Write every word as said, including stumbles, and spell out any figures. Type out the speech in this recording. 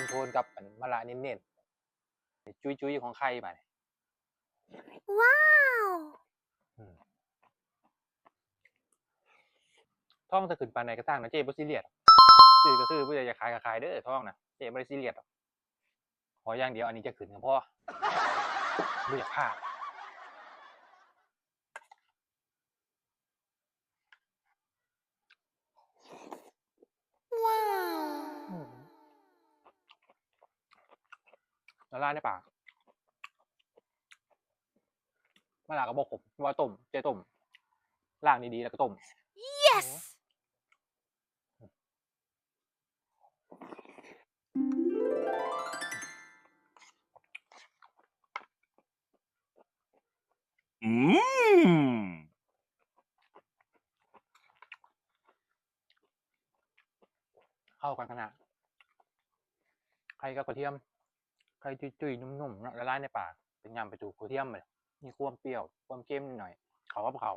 โทนกับอันมะระเน้นๆ จุยๆ ของไข่บาดนี้ ว้าว อืมทองจะขึ้นปานใดก็ช่างนะ เจ๊บ่ซีเรียส ซื้อก็ซื้อ บ่อยากขายก็ขายเด้อ ทองนะ เจ๊บ่ได้ซีเรียสดอก ขออย่างเดียว อันนี้จะขึ้นก็พอ บ่อยากพลาด ว้าว อืมละลายในปาก มะระก็บ่ขม ว่าต้ม เจ๊ต้ม ล้างดีๆ แล้วก็ต้ม yes อืม เข้ากันขนาด ไข่กับกระเทียม ไข่จุยๆ นุ่มๆ เนาะ ละลายในปาก เป็นยำไปถูกกระเทียมเลย มีความเปรี้ยว ความเค็มนิดหน่อย เข้ากับข้าว